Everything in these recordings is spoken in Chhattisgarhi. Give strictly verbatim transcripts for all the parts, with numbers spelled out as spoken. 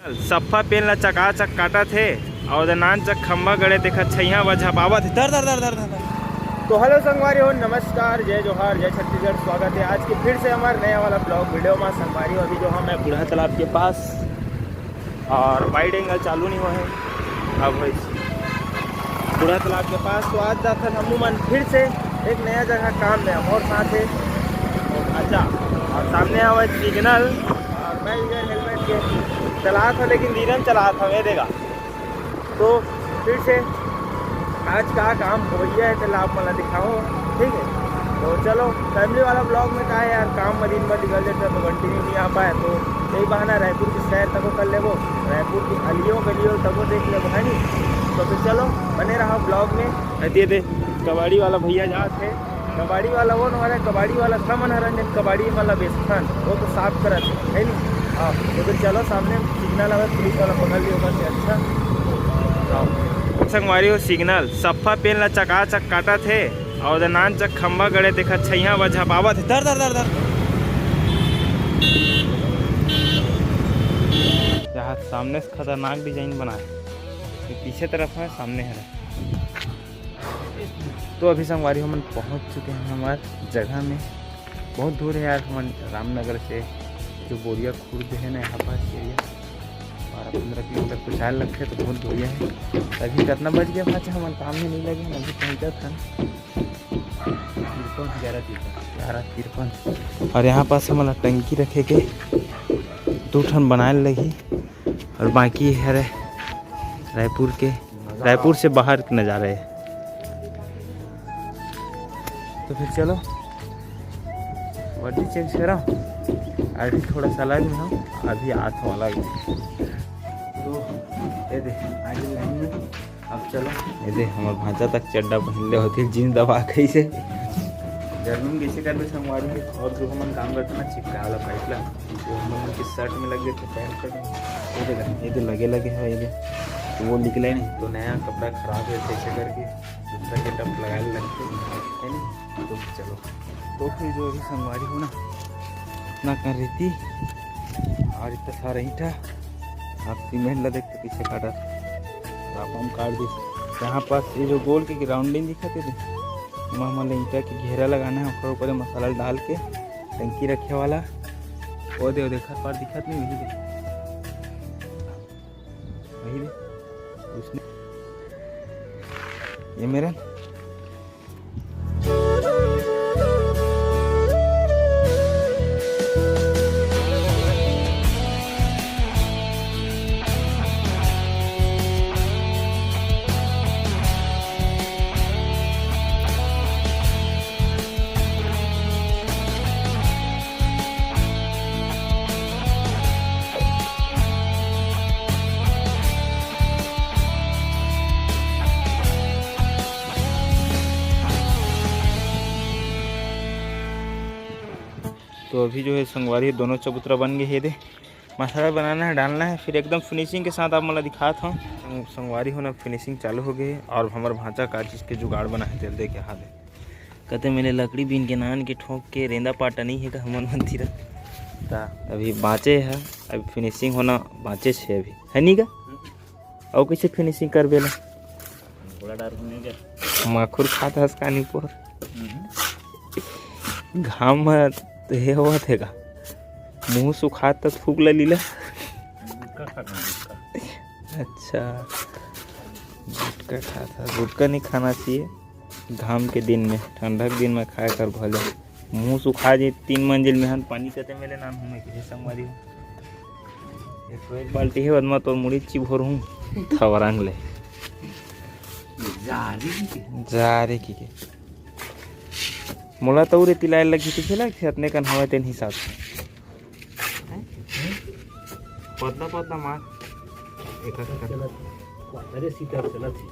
सफ्फा पेड़ ला चकाचक काटत हे, अउ ओदे नान चक खंभा गड़े, तेखर छैया बर झपावत हे। दर, दर, दर, दर, दर, दर। तो हेलो संगवारी हो, नमस्कार, जय जोहार, जय छत्तीसगढ़। स्वागत है आज के फिर से हमारे नया वाला ब्लॉग वीडियो में। संगवारी हो, अभी जो हम है बूढ़ा तालाब के पास, और वाइड एंगल चालू नहीं हुआ है। अब है बूढ़ा तालाब के पास, तो आज जाथन हमू मन फिर से एक नया जगह काम में, और साथ है अच्छा, और सामने आवा सिग्नल, और मैं इधर हेलमेट के चलात हूँ, लेकिन धीरे में चलात हूँ, ये देखा। तो फिर से आज का काम होइया है, तो आप मला दिखाओ, ठीक है। तो चलो, फैमिली वाला ब्लॉग में का है यार, काम में दिन भर निकल जाता है, तो कंटिन्यू नहीं आ पाए, तो यही बहाना रायपुर की सैर तको कर लेबो, रायपुर की अलियों गलियों तको देख लेबो, है नी? तो फिर चलो, बने रहो ब्लॉग में। दे दे, कबाड़ी वाला भैया जात है, कबाड़ी वाला वो न हरे, कबाड़ी वाला समन हरन, जेन कबाड़ी वाला बेचथन, वो तो साफ करत है, है नी? हाँ, तो फिर चलो, सामने सिग्नल आवे, पुलिस वाला पकड़ लियो, बस, अच्छा। हाँ। संगवारी हो, सिग्नल सफ्फा पेड़ ला चकाचक काटत हे, अउ ओदे नान चक खंभा गड़े, तेखर छैया बर झपावत हे। दर, दर, दर, दर। यहाँ सामने से खतरनाक डिजाइन बनाए, ये पीछे तरफ है, सामने है। तो अभी संगवारी हमन पहुंच चुके हैं हमार जगह में। बहुत दूर है यार, हमन रामनगर से जो बोरिया खुर्द है ना, यहाँ पास एरिया, बारह पन्द्रह किलोमीटर तो चाल लगथे, तो बहुत दूरिया है। अभी कितना बज गया पाछा, हमन काम में नहीं लगे हैं, अभी पहुँचा था ना। तिरपन, ग्यारह तिरपन। ग्यारह तिरपन। और यहाँ पास हमन ला टंकी रखे के दो ठन बनाए लगही, और बाकी हरे रायपुर के, रायपुर से बाहर के नज़ारा है। तो फिर चलो, वर्दी चेंज करा, अभी थोड़ा सा अलग में हूँ, अभी आठ वाला। तो ये दे, आगे लाइन में। अब चलो, ये दे, हमर भांचा तक चड्डा पहन ले होती, जींस दबा कैसे। गर्मी में कैसे करबे संगवारी है, और जो हमन काम करते ना, चिपकाए वाला पाइप ला, वो हमन के शर्ट में लग गए थे, पैंट शर्ट में। ये देखा, ये तो लगे लगे है, ये दे। तो वो निकले नहीं, तो नया कपड़ा खराब है, कैसे करके दूसरा के टप लगाए लगते, है नहीं? तो चलो, तो फिर जो अभी संगवारी हो ना, इतना कर रहती, और इतना सारा ईंटा, आप सीमेंट ला देख के पीछे काटा, आप हम काट दी। यहाँ पास ये जो गोल के राउंडिंग दिखत है, वहाँ हमन ला ईंटा के घेरा लगाना है, ओकर ऊपर मसाला डाल के टंकी रखे वाला। वो दे, वो दे, खर पार दिखत नहीं, वही दे, वही दे, उसने, ये मेरा तो अभी जो है संगवारी, दोनों चबूतरा बन गए हे दे। मसाला बनाना है, डालना है, फिर एकदम फिनिशिंग के साथ आप मन ला दिखात हूँ। संगवारी हो ना, फिनिशिंग चालू हो गई है और हमर भांचा का चीज़ के जुगाड़ बना है, तेल दे के हाथ है। कहते, मैंने लकड़ी बीन के नान के ठोक के रेंदा पाटा नहीं है का हमन मन तीरा। ता अभी बाँचे है, अभी फिनिशिंग होना बाँचे छे अभी, है नहीं का? अउ कैसे फिनिशिंग करबे ला? गोला डार को नहीं गया। माखुर खात हस कानी पोर। हम्म। घाम म हे होवत हे का? मुंह सुखात त थूक ल लीला। गुटखा खाता हूँ, गुटखा। अच्छा, गुटखा खात हस। गुटखा नहीं खाना चाहिए घाम के दिन में, ठंडा के दिन में खाए कर भले। मुंह सुखा जी, तीन मंजिल में हन पानी कते मेले नान हूँ मैं किसी संगवारी हूँ। एक तो एक बाल्टी है, बदमा तोर मुड़ी चिभोर हूँ थवरंग ले। जा रे की के। जा रे की के। मोला तो उरे तिलाए लगी थी खेला कि अतने कन हवे तेन हिसाब से। पतला पतला मार। एक एक कर। अरे सीता चला थी।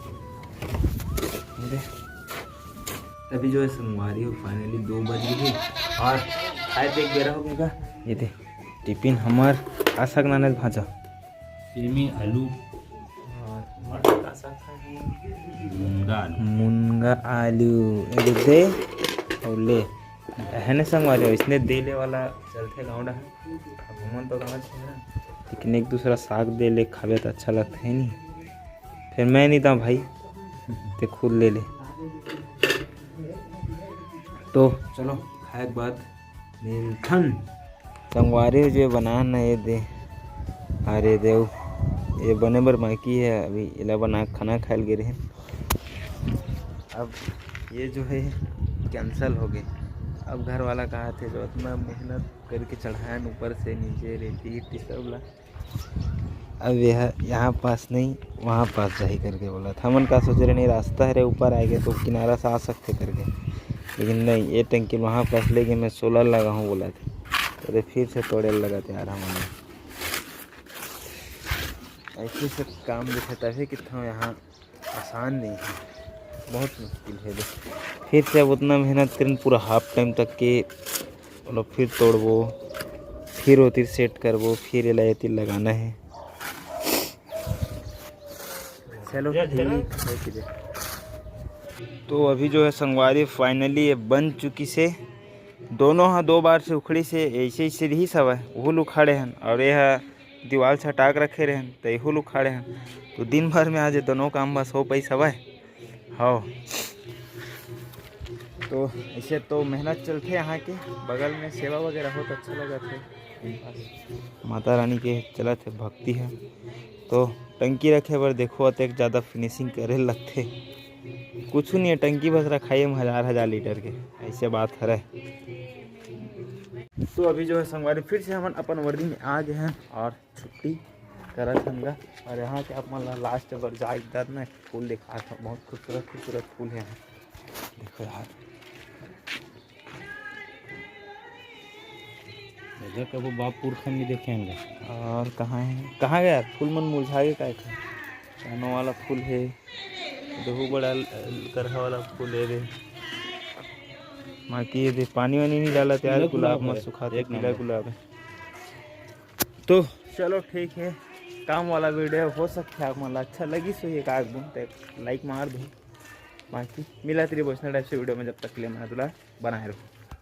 अभी जो है संगवारी हो, finally दो बज गई और खाए पे एक बेरा हो गया। ये दे टिफिन हमार का साग नाने भाजा? सेमी आलू और मटर का साग है। मुनगा आलू। मुनगा आलू। ये दे और ले। है ना संगवारी हो, इसने दे ले वाला चलते गाँव डा है। अब हमन तो गाँव छे ना। लेकिन एक दूसरा साग दे ले खाबे त अच्छा लगथे, हे नी? फेर मैं नहीं दां भाई, ते खुद ले ले। तो चलो, खाए के बाद मिलथन। संगवारी हो, जो बनाए ना ये दे, अरे देव, ये बने बर बाकी हे, अभी एला बना के खाना खाए ल गे रहे। अब ये जो है, cancel हो गए। अब घर वाला कहा थे, जो इतना मेहनत करके चढ़ाए न ऊपर से नीचे रेती गिट्टी सब ला, अब यह यहाँ पास नहीं, वहाँ पास जाही करके बोला था। हमन का सोचे रहे, नहीं, रास्ता हरे, ऊपर आए गे तो किनारा से आ सकथे करके, लेकिन नहीं, ये टंकी वहाँ पास ले गे, मैं solar लगाहूँ बोला थे, तो फिर से तोड़े लगा थे यार हमन। ऐसे सब काम दिखे तभी कितना यहाँ आसान नहीं है, बहुत मुश्किल है। देख, फिर से अब उतना मेहनत करें पूरा half time तक के, ओला फिर तोड़बो, फिर ओतिर set करबो, फिर एला एतिर लगाना है। चलो ठीक है, ठीक है। तो अभी जो है संगवारी, finally ये बन चुकी से। दोनों हा दो बार से उखड़ी से, ऐसे ऐसे रही सब है, ओहू ल उखाड़े हन, और ये हा दीवाल छटाक रखे रहन, त एहू ल उखाड़े हन। तो दिन भर में आज ये दोनों काम बस हो पाइस हवय। हव, तो ऐसे तो मेहनत चलथे यहाँ के, बगल में सेवा वगैरह हो तो अच्छा लगत हे। माता रानी के चलत हे भक्ति है, तो टंकी रखे बर देखो, अतेक ज़्यादा finishing करे लगथे। कुछ नहीं है, टंकी बस रखाई हम हजार हजार लीटर के, ऐसे बात हरे। तो अभी जो है संगवारी, फिर से हमन अपन वर्दी में आ गए हैं और छुट्टी करत हन गा। और यहाँ के आप मन ला last बर जाए के बाद ना एक फूल दिखात हूँ, बहुत खूबसूरत खूबसूरत फूल है यहाँ। देखो यार, इधर कबो बाप पुरखा नहीं देखे हन गा। और कहाँ है, कहाँ गया फूल मन, मुरझा के काय था? कानो वाला फूल है, देहू बड़ा ल-, करहा वाला फूल है रे। बाकी ये दे, पानी वानी नहीं डालत यार, पीला गुलाब गुलाब मत है, सुखाते, एक पीला नंबर। गुलाब है। तो चलो ठीक है, काम वाला video हो सकता है आप मन ला अच्छा लगिस होही, एक आध बुन ते like मार दो। बाकी मिलत रही वैसने type से video में, जब तक के लिए मैं तुला बनाए रहूँ।